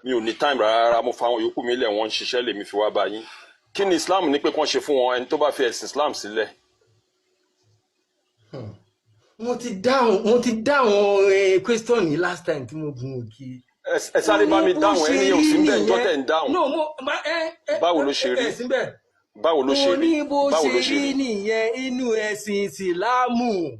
Mi ò ní time rárá. Mo fa àwọn yòókù mi lẹ̀, wọ́n ń ṣiṣẹ́, lèmi fi wá bá yín. Kí ni Islam ní pé kán ṣe fún wọn, ẹni tó bá fi ẹ̀sìn Islam sílẹ̀? Mo ti dáhùn question ní last time tí mo gun òkè. Ẹ sáré bá mi Mo ní bó dáhùn. ṣe Ẹni yẹn ò rí sí ń bẹ̀ ńjọ́ nìyẹn. tẹ̀ ń dáhùn. No, mo ma ẹ ẹ Báwo ló ṣe rí? Ẹ síbẹ̀. Báwo ló ṣe Mo rí? ní bó Báwo ṣe ló ṣe rí rí? nìyẹn inú ẹ̀sìn ìsìlámù.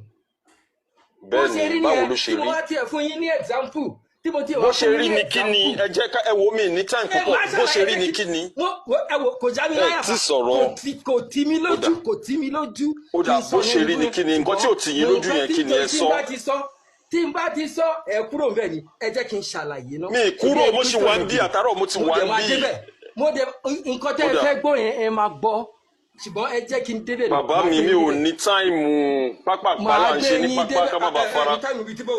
Bó Bẹ́ẹ̀ ṣe ni, rí báwo nìyẹn ló ṣe tí mo rí? wá tiẹ̀ fún yín ní example tí mo tiẹ̀ Bó wá ṣe fún yín rí ní ni kí ni? example. Ẹ jẹ́ ká ẹ wo mi ní time Ẹ púpọ̀. máa Bó ṣe ṣàlàyé rí jẹ́ ni kí kí ni? mo ẹ wo, kò já mi Ẹ láyà tí fa, sọ̀rọ̀. kò tì mí Ó dà. lójú, kò tì mí lójú Ó kí dà, n bó sọ ṣe yẹn rí ni nínú kí ni? Nǹkan tí ṣùgbọ́n ò tì yín mo lójú fẹ́ yẹn tí kí ni, ẹ tí sọ. n bá ti sọ, tí n bá ti sọ, ẹ kúrò ńbẹ̀ ni. Ẹ jẹ́ kí n ṣàlàyé ná. Mi Torí kúrò, ẹ mo ṣì question wà ń yẹn bí bèrè. àtàrọ̀, mo ti Mo wà dẹ̀ ń máa bí. débẹ̀. Mo dẹ̀ nǹkan tẹ́ Ó ẹ dà. fẹ́ gbọ́ yẹn, ẹ máa gbọ́, ṣùgbọ́n ẹ jẹ́ kí n débẹ̀ náà. Bàbá Máa mi, gbé mi yín ò débẹ̀. ní time. Pápá Máa là ń gbé ṣe ní yín pápá débẹ̀. ká má bàa Ẹ fara. ní time ibi tí bò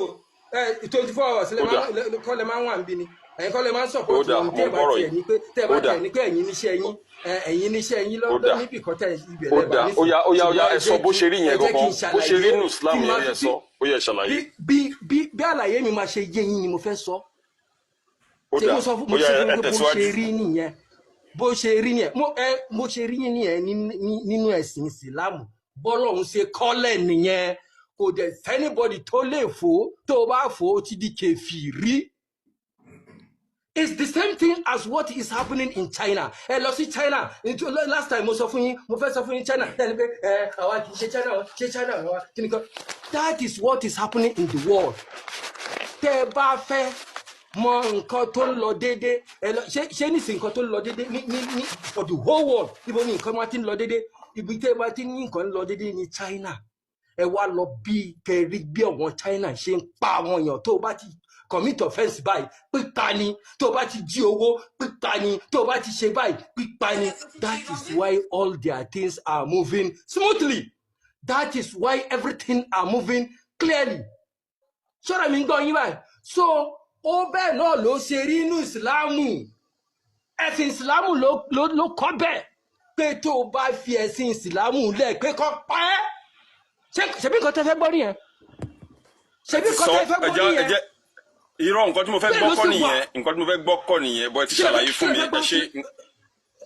ẹ 24 hours lẹ Ó dà. máa kọ́ lẹ máa ń wà níbí ni. Ẹ̀yin kọ́ lẹ máa ń Ó support dà, wọn. mo Tẹ́ ẹ bá gbọ́rọ̀ tiẹ̀ yìí. ní pé tẹ́ ẹ Ó bá dà. tiẹ̀ ní pé ẹ̀yin níṣẹ́ yín, ẹ̀yin níṣẹ́ yín Ó lọ́dọ̀ dà. níbì kan tẹ́ ibẹ̀ Ó lẹ́bàá dà, ó nísìn. yá, ó yá, ó yá. Ṣùgbọ́n Ẹ ẹ sọ jẹ́ bó kí ṣe rí ẹ yẹn jẹ́ kí n gangan, bó ṣe rí ṣàlàyé nù Islam tí yẹn, máa ẹ fi sọ, ó yẹ ṣàlàyé. bí àlàyé mi máa ṣe yé yín ni mo fẹ́ sọ. Ó Ṣé dà, mo sọ fún ó mo yá, sọ fún ẹ yín pé bó ṣe tẹ̀síwájú. rí nìyẹn, bó ṣe rí nìyẹn, mo ẹ mo ṣe rí nìyẹn nínú ẹ̀sìn ìsìlámù, bọ́lọ́hún ṣe kọ́lẹ̀ nìyẹn. Kò dẹ̀ anybody tó lè fò ó, tó o bá fò ó, ti di kèfìrí. It's the same thing as what is happening in China. Ẹ lọ sí China. Last time mo sọ fún yín, mo fẹ́ sọ fún yín China. Tẹ́lẹ̀ pé ẹ àwa kì í ṣe China o, ṣe China àwa kí ni kan. That is what is happening in the world. Tẹ́ ẹ bá fẹ́ mọ nǹkan tó ń lọ déédé, ẹ lọ ṣé nísìnyí nǹkan tó ń lọ déédé ní for the whole world, ibo ni nǹkan máa ti ń lọ déédé? Ibi tẹ́ ẹ bá ti ní nǹkan ń lọ déédé ní China. Ẹ wá lọ bí kẹrí bí àwọn China ṣe ń pa àwọn èèyàn. Tó o bá ti commit offence báyìí, pípa ni. Tó o bá ti jí owó, pípa ni. Tó o bá ti ṣe báyìí, pípa ni. That is why all their things are moving smoothly. That is why everything are moving clearly. Ṣọ́ra mi ń gbọ́ yín báyìí? So ó bẹ́ẹ̀ náà ló ṣe rí inú ìsìláàmù. Ẹ̀sìn ìsìláàmù ló kọ́ bẹ́ẹ̀ pé tó o bá fi ẹ̀sìn ìsìláàmù lẹ̀, pé kó pa ẹ́. Ṣé ṣebí nǹkan tẹ́ fẹ́ gbọ́ nìyẹn? Ẹ Ṣebí ti nǹkan sọ. tẹ́ fẹ́ Ẹ gbọ́ jẹ́ ẹ nìyẹn? jẹ́ irọ́, nǹkan tí mo fẹ́ Bẹ́ẹ̀ gbọ́ ló kọ́ sì wà. nìyẹn. Nǹkan tí mo fẹ́ gbọ́ kọ́ nìyẹn bọ́, ẹ ti Kí lẹ ṣàlàyé fẹ́ fún kí mi. lẹ fẹ́ Ẹ gbọ́? ṣe.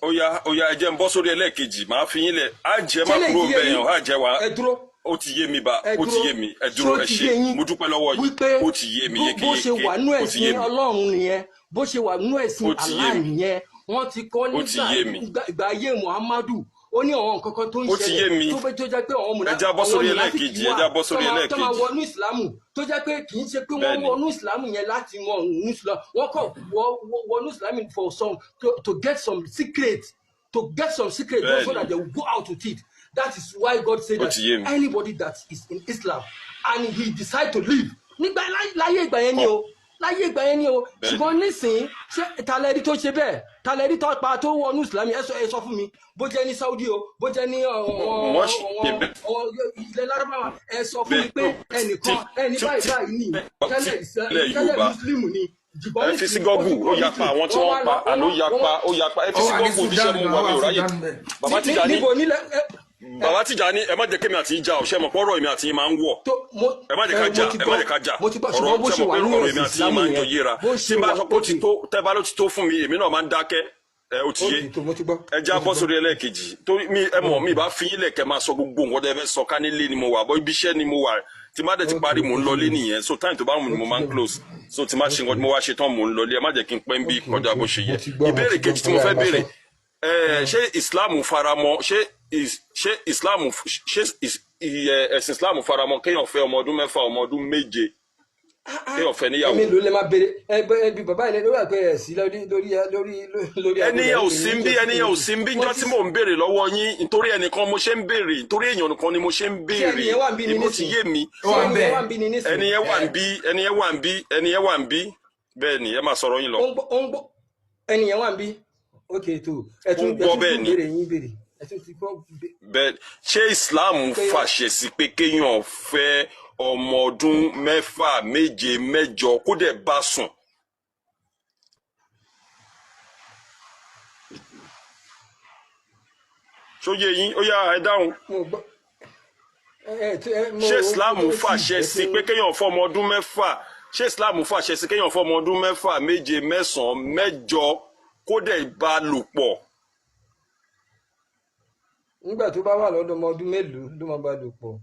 Ó yá, ó yá, ẹ jẹ́ n bọ́ sórí ẹlẹ́ẹ̀kejì, màá fi yín lẹ̀. Á jẹ́ má Ṣé lè kúrò ti yé bẹ́ẹ̀ yín? yẹn, á jẹ́ wa. Ẹ dúró. Ó ti yé mi bá. Ẹ Ó ti dúró. yé mi. Ẹ dúró. Ṣó Ẹ ti ṣe. yé yín Mo dúpẹ́ lọ́wọ́ yín. wípé Ó ti yé mi bó ṣe yékéyéké. wà nú Ó ti yé ẹ̀sìn mi. Ọlọ́run nìyẹn, bó ṣe wà nú ẹ̀sìn Ó ti yé Allah mi. nìyẹn. Wọ́n ti kọ́ Ó ti nígbà yé mi. ìgbà ayé Muhammadu, ó ní àwọn nǹkan kan tó ń Ó ti yé ṣẹlẹ̀ mi. tó bẹ́ tó jẹ́ pé àwọn Ẹ já bọ́ àwọn sórí mùnáfíkì ẹlẹ́ẹ̀kejì. Ẹ wà já bọ́ tó sórí máa tó máa ẹlẹ́ẹ̀kejì. wọnú ìsìlámù, tó jẹ́ pé kì í ṣe pé wọ́n Bẹ́ẹ̀ ni. wọnú ìsìlámù yẹn láti wọnú ìsìlámù, wọ́n kàn wọnú ìsìlámù for some to get some secret, to get some secret Bẹ́ẹ̀ so ni. that they will go out with it. That is why God said Ó that ti yé mi. anybody that is in Islam and he decide to leave nígbà láyé ìgbà yẹn ni o, láyé ìgbà yẹn ni o. Bẹ́ẹ̀ ni. Ṣùgbọ́n nísìnyí, ṣé talẹ́rí tó ṣe bẹ́ẹ̀, talẹ́rí tó pa tó wọnú ìsìlámù? Ẹ sọ fún mi, bó jẹ́ ní Saudi o, bó jẹ́ ní Wọ́n ṣe bẹ́ẹ̀. ọ̀wọ́n ilẹ̀ Lárúbáwá, ẹ sọ fún mi pé ẹnìkan ẹni báyìí báyìí ní tẹ́lẹ̀ Ilẹ̀ tẹ́lẹ̀ Yorùbá. Muslim ni, ṣùgbọ́n Ẹ fi sí nísìnyí ó ti Google, ó kúrò yapa Muslim. àwọn tí Wọ́n wọ́n wá pa lọ àló wọ́n yapa, ó yapa. Ẹ fi Ó sí wà ní Google, iṣẹ́ Sudan mo gan, wà, ó mi wà ò ráyè. Sudan bẹ́ẹ̀. Bàbá Tìjàní, níbo nílẹ̀ ẹ Bàbá Tìjàní, ẹ má jẹ́ kémi àti yín jà. Ọ̀ṣẹ́ mọ̀ pọ́rọ̀ èmi àti yín máa ń wọ̀. Tó mo Ẹ má jẹ́ ká ẹ jà. mo ti Ẹ má gbọ́, jẹ́ ká jà. mo ti gbọ́, Ọ̀rọ̀ ṣùgbọ́n bó ṣe ṣe mọ̀ wà pé nínú ọ̀rọ̀ ẹ̀sìn èmi àti yín ìsìlámù máa ń jọ yẹn, yéra. bó Tí ṣe n bá wà sọ pé ó ti ókè tó, tẹ́ bá ló ti tó fún mi, èmi náà máa ń dákẹ́. Ẹ ó ti yé. Ókè tó, mo ti gbọ́. Ẹ já Mo ti bọ́ gbọ́. sórí ẹlẹ́ẹ̀kejì, torí mi ẹ mọ̀ mi bá fi yín lẹ̀ kẹ́ máa sọ gbogbo nǹkan tẹ́ fẹ́ sọ, ká nílé ni mo wà bọ́, ibi iṣẹ́ ni mo wà. Tí má dẹ̀ ti Ókè parí, mò ń ó ti lọlé yé mi. nìyẹn. So time tó bá wù mí Ó ni mo ti máa ń yé mi. close. So tí má ṣe nǹkan tí mo wá ṣe tán, mò ń lọlé. Ẹ má jẹ́ kí n pẹ́ ń bí Ókè kọjá ókè bó ṣe mo yẹ. ti gbọ́, mo Ìbéèrè ti gbọ́. kejì tí Ó mo yá, fẹ́ ẹ máa béèrè, sọ. ṣé Islam faramọ́, ṣé Islam, ṣé ẹ̀sìn Islam faramọ́ kéèyàn fẹ́ ọmọ ọdún 6, ọmọ ọdún 7, kéèyàn fẹ́ níyàwó? Ẹ̀mí ló lè máa béèrè ẹgbẹ́ ẹbí bàbá yẹn lórí àgbẹ̀ ẹ̀ sí lórí lórí lórí lórí Ẹni yẹn ò sí ń bí, ẹni yẹn ò sí ń bí. wọ́n Njọ́ ti tí mò ń béèrè lọ́wọ́ yín, nítorí ẹnìkan mo ṣe ń béèrè, nítorí èèyàn nìkan ni mo ṣe ń Ṣé ẹni béèrè. yẹn wà ń bí ni Èmi ó ti nísìnyí? yé mi. Ó Ṣé wà ń ẹni yẹn bẹ̀. wà ń bí ni Ẹni nísìnyí? yẹn wà ń bí, ẹni yẹn wà ń bí, ẹni yẹn wà ń bí. Bẹ́ẹ̀ ni, ẹ máa sọ̀rọ̀ yín lọ. Ó ń gbọ́, ó ń gbọ́. Ẹni yẹn wà ń bí. Ok, tó ẹ Ó tún ń ẹ gbọ́. tún Bẹ́ẹ̀ tún ni. béèrè yín, béèrè, ẹ tún ti gbọ́ Bẹ́ẹ̀, ṣé Islam pé fàṣẹ sí pé kéèyàn fẹ́ ọmọ ọdún 6, 7, 8, kó dẹ̀ bá sùn? Ṣó yé yín? Ó yá, ẹ dáhùn. Mo gbọ́ ẹ ẹ tó ẹ mo Ṣé Islam ó tí fàṣẹ ẹ sí tún pé kéèyàn fọ́ ọmọ ọdún 6 Ṣé Islam fàṣẹ sí kéèyàn fẹ́ ọmọ ọdún 6, 7, 9, 8 kó dẹ̀ bá lò pọ̀? Nígbà tó bá wà lọ́dọ̀ ọmọ ọdún mélòó ló máa bá lò pọ̀?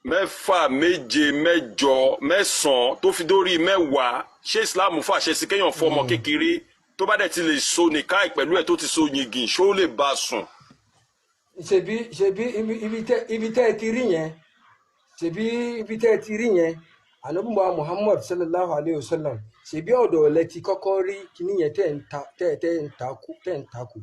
6, 7, 8, 9 tó fi dórí 10. Ṣé Islam fàṣẹ sí kéèyàn fẹ́ ọmọ kékeré tó bá dẹ̀ ti lè so nìkáì pẹ̀lú ẹ̀, tó ti so yìngìn, ṣó lè bá a sùn? Ṣebí ibi tẹ́ ẹ ti rí yẹn, ṣebí ibi tẹ́ ẹ ti rí yẹn, Ànábì wa Muhammad sallallahu alayhi wa sallam, ṣebí ọ̀dọ̀ lẹ ti kọ́kọ́ rí kíní yẹn tẹ́ ń ta tẹ́ ń takò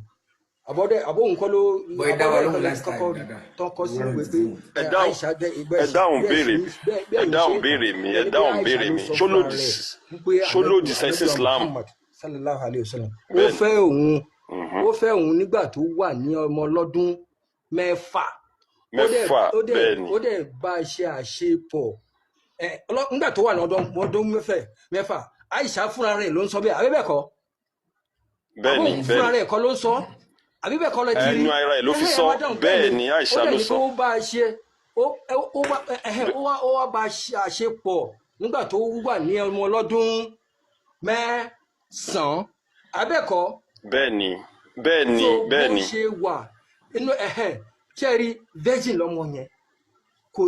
àbọ̀dẹ àbóhùn kọ́ ló Bọ́ ẹ dá wa àbọ̀dẹ lóhùn kọ́ ló ti last time kọ́kọ́ rí dáadáa. tọkọ sí Ìwọ ìwé rántí pé wọn. Ẹ dáhùn, Aisha ẹ dáhùn béèrè, bẹ́ẹ̀ ẹ yìí ṣe dáhùn ń kà béèrè mi, ẹ ẹni pé dáhùn Aisha béèrè ló mi. sọ Ṣó fúnra lòdì rẹ̀ sí wípé ṣó lòdì Ànábì sẹ́sìn wa Islam? Muhammad sallallahu alayhi wa sallam ó Bẹ́ẹ̀ni. fẹ́ òun, ó fẹ́ òun nígbà tó wà ní ọmọ ọlọ́dún 6. Ó dẹ̀ 6, ó dẹ̀ bẹ́ẹ̀ni. Ó dẹ̀ bá a ṣe àṣepọ̀ ẹ nígbà tó wà ní ọdún 6. Aisha fúnra rẹ̀ ló ń sọ bẹ́ẹ̀, àbí bẹ́ẹ̀ kọ́? Bẹ́ẹ̀ni. Àbóhùn fúnra Bẹ́ẹ̀ni. rẹ̀ kọ́ ló ń sọ, àbí bẹ́ẹ̀ kọ́ lẹ ti rí? Ẹnu ara ẹ̀ ló fi Ẹhẹ́, ẹ sọ. máa dáhùn. Bẹ́ẹ̀ Bẹ́ẹ̀ ni. ni, Ó Aisha dẹ̀ ló ní pé sọ. ó bá a ṣe ó wá ẹhẹ́, ó wá bá a ṣe àṣepọ̀ nígbà tó wà ní ọmọ ọlọ́dún 9, abẹ́ẹ̀kọ́? Bẹ́ẹ̀ni, bẹ́ẹ̀ni. So bó Bẹ́ẹ̀ni. ṣe wà inú ẹhẹ́, ṣe rí virgin lọmọ yẹn, kò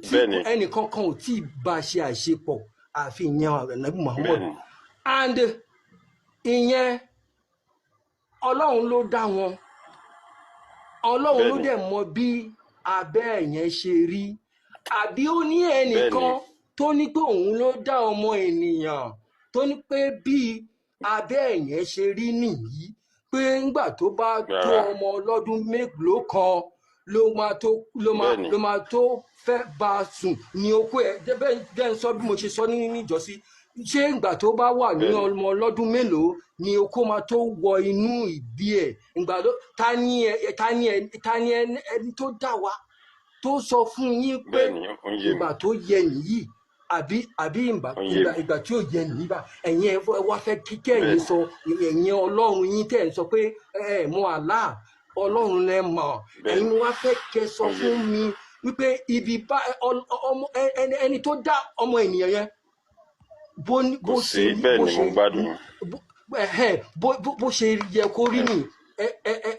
tí Bẹ́ẹ̀ni. ẹnìkan kan ò tí ì bá a ṣe àṣepọ̀ àfi ìyẹn Ànábì Muhammad. Bẹ́ẹ̀ni. And ìyẹn Ọlọ́run ló dá wọn, Ọlọ́run ló Bẹ́ẹ̀ni. dẹ̀ mọ bí abẹ́ yẹn ṣe rí. Àbí ó ní ẹnìkan tó ní pé òun ló dá ọmọ ènìyàn tó ní pé bí abẹ́ yẹn ṣe rí nìyí, pé ńgbà tó bá tó Rárá. ọmọ ọlọ́dún mélòó kan ló máa tó ló máa Bẹ́ẹ̀ni. ló máa tó fẹ́ bá a sùn ní okó ẹ̀? Bẹ́ẹ̀ jẹ́ ń sọ bí mo ṣe sọ ní níjọ́sí. Ṣé ìgbà tó bá wà ní Bẹ́ẹ̀ni. ọmọ ọlọ́dún mélòó ni okó máa tó wọ inú ìdí ẹ̀? Ìgbà tó ta ni ẹ ta ni ẹ ta ni ẹni tó dá wa tó sọ fún yín pé Bẹ́ẹ̀ni, ó ń yé mi. ìgbà tó yẹ nìyí, àbí ìgbà Ó ń yé ìgbà mi. ìgbà tí ò yẹ nìyí bá ẹ̀yin ẹ wá fẹ́ kíkẹ́ ẹ̀yin Bẹ́ẹ̀ni. sọ ẹ̀yin Ọlọ́run yín tẹ̀ ń sọ pé ẹ mọ Allah, Ọlọ́run lẹ mọ̀, Bẹ́ẹ̀ni. ẹ̀yin wá fẹ́ kẹ́ sọ Ó ń yé fún mi. mi wípé ibi bá ọmọ ẹni tó dá ọmọ ènìyàn yẹn bó Kò bó sí. ṣe rí Bẹ́ẹ̀ bó ni, ṣe mo ń gbádùn yín. Ẹhẹ́n, bó ṣe yẹ kó rí nì.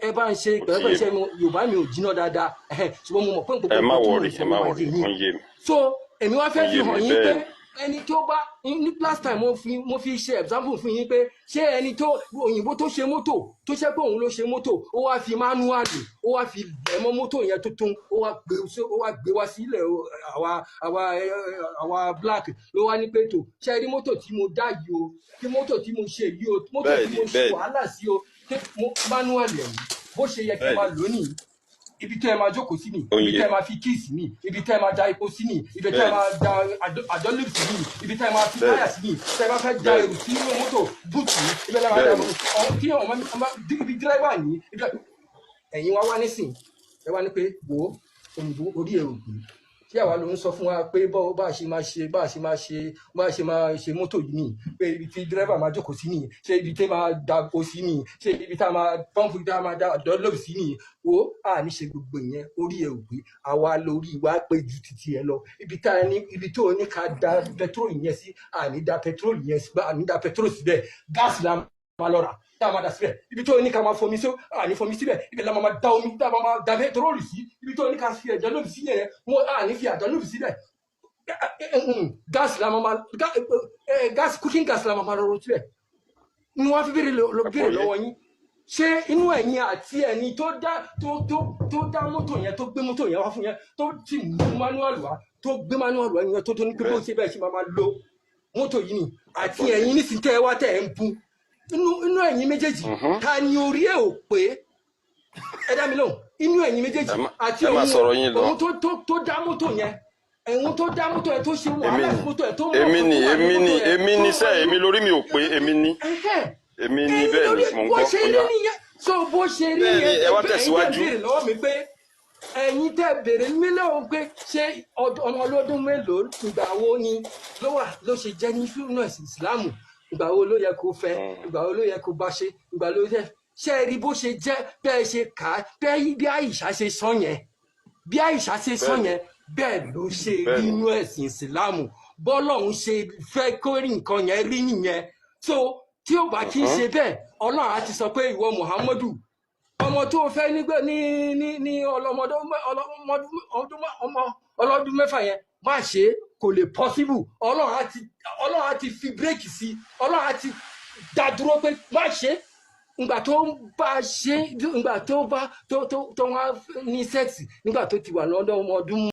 Ẹ bá ń ṣe Ó ti pẹ̀lẹ́pẹ̀lẹ́ yé iṣẹ́ mi. mi, Yorùbá mi ò jiná dáadáa, ẹhẹ́n, ṣùgbọ́n mo mọ̀ pé gbogbo Ẹ má nǹkan tí mò wọrí, ń sọ ẹ ló má máa wọrí, yé ó yín. ń yé mi. So èmi wá Ó fẹ́ ń fi yé mi hàn yín pé bẹ́ẹ̀. ẹni tó bá ní last time mo fi ṣe example fún yín pé ṣé ẹni tó òyìnbó tó ṣe mọ́tò, tó ṣe pé òun ló ṣe mọ́tò, ó wá fi manual, ó wá fi lẹ̀ mọ́ mọ́tò yẹn tuntun, ó wá gbé wá sílẹ̀ àwa black, ló wá ní pé tó ṣe rí mọ́tò tí mo dá yìí o, tí mọ́tò tí mo ṣe yìí o, mọ́tò tí Bẹ́ẹ̀ni. mo ṣe Bẹ́ẹ̀ni. wàhálà sí o, tí mo manual ẹ̀ yìí, bó ṣe yẹ kí ẹ máa Bẹ́ẹ̀ni. lò nìyí, ibi tẹ́ ẹ máa jókòó sí ni, Ó ń ibi yé tẹ́ ẹ mi. máa fi kíìsì ní, ibi tẹ́ ẹ máa da epo sí ni, ibi tẹ́ ẹ Bẹ́ẹ̀ni. máa da àdọ́lìp sí ni, ibi tẹ́ ẹ máa fi táyà Bẹ́ẹ̀ni. sí ni, tẹ́ ẹ bá fẹ́ da Bẹ́ẹ̀ni. èrò sí inú mọ́tò búùtù ní, ibi tẹ́ ẹ máa da Bẹ́ẹ̀ni. ọ̀hún kí ọ̀hún máa ibi dírẹ́bà ní ibi ẹ̀yin wá wá nísìn ẹ wá ní pé wò ó òyìnbó orí ẹ̀ ò gbé tí àwa ló ń sọ fún wa pé bọ́ bá a ṣe máa ṣe bá a ṣe máa ṣe bá a ṣe máa ṣe mọ́tò yìí nìyí, pé ibi tí dírẹ́bà máa jókòó sí nìyí, ṣé ibi tí máa da epo sí nìyí, ṣé ibi tá a máa pọ́ǹpù tá a máa da dọ́lọ́bù sí nìyí. Wo a ní ṣe gbogbo ìyẹn, orí ẹ̀ ò gbé. Àwa lórí wa pé ju titi ẹ lọ. Ibi tá a ní ibi tó o ní ká da pẹtrólù yẹn sí, à ní da pẹtrólù yẹn sí, à ní da pẹtrólù síbẹ̀, gáàsì la máa lọ rà tá a máa dà síbẹ̀. Ibi tó ní ká máa fomi sí, à ní fomi síbẹ̀, ibi la máa da omi tá a máa da pẹtrólù sí. Ibi tó ní ká fi ẹ̀jẹ̀ lóbi sí yẹn, mo à ní fi àjọ lóbi síbẹ̀, gáàsì la máa gáàsì, cooking gas la máa lọ síbẹ̀ ni. Wọ́n fi béèrè béèrè Àgbọ́yé. lọ́wọ́ yín, ṣé inú ẹ̀yin àti ẹni tó dá tó tó tó dá mọ́tò yẹn, tó gbé mọ́tò yẹn wá fún yẹn, tó ti mú manual wá, tó gbé manual wá yẹn, tó ní pé bó Bẹ́ẹ̀ni. ṣe bẹ́ẹ̀ ṣe máa lo mọ́tò yìí ni, àti Àgbọ́yé. ẹ̀yin nísìnyí tẹ́ ẹ wá tẹ́ ẹ ń bu inú ẹ̀yin méjèèjì, ta ni orí ẹ̀ ò pé? Ẹ dá mi lóhùn, inú ẹ̀yin méjèèjì Ẹ má àti ẹ má òun sọ̀rọ̀ yín lọ. òun tó dá mọ́tò yẹn, ẹ̀hún tó dá mọ́tò yẹn, tó ṣe Èmi wàhálà ni. sí mọ́tò yẹn, tó mọ̀ Èmi nǹkan ni, tó wà ní èmi ni, mọ́tò yẹn, èmi tó ni mọ sẹ́, irú èmi lórí mi ò pé, èmi ni. ẹ̀hẹ́n, Èmi ni. ẹ̀yin Bẹ́ẹ̀ lórí ni, mò ń bó gbọ́. ṣe Ó rí yá. nìyẹn. So bó ṣe rí Bẹ́ẹ̀ ni, yẹn, ẹ wá ẹ̀yin tẹ́ tẹ̀síwájú. béèrè lọ́wọ́ mi pé ẹ̀yin tẹ́ béèrè mí lọ́wọ́ pé ṣé ọmọ ọlọ́dún mélòó, ìgbà wo ni ló wà ló ṣe jẹ́ ní fíìmù ẹ̀sìn Ìsìlámù, ìgbà wo ló yẹ kó fẹ́, ìgbà wo ló yẹ kó bá ṣe, ìgbà ló yẹ ṣe é rí bó ṣe jẹ́ bẹ́ẹ̀ ṣe kà á bẹ́ẹ̀, bí Àìṣà ṣe sọ yẹn, bí Àìṣà ṣe sọ Bẹ́ẹ̀ni. yẹn, bẹ́ẹ̀ ló ṣe rí Bẹ́ẹ̀ni. inú ẹ̀sìn Ìsìlámù. Bọ́lọ́run ṣe fẹ́ kó rí nǹkan yẹn rí nìyẹn. So tí ó bá kí ń ṣe bẹ́ẹ̀, Ọlọ́run á ti sọ pé ìwọ Muhammadu, ọmọ tó o fẹ́ nígbà ní ọlọ́mọdún ọmọ ọlọ́dún 6 yẹn, má ṣe é, kò lè possible. Ọlọ́run á ti fi brake sí, Ọlọ́run á ti dá dúró pé má ṣe é. Ngbà tó ń bá ṣe, ngbà tó bá tó tó tó wá ní sex nígbà tó ti wà lọ́dọ̀ ọmọ ọdún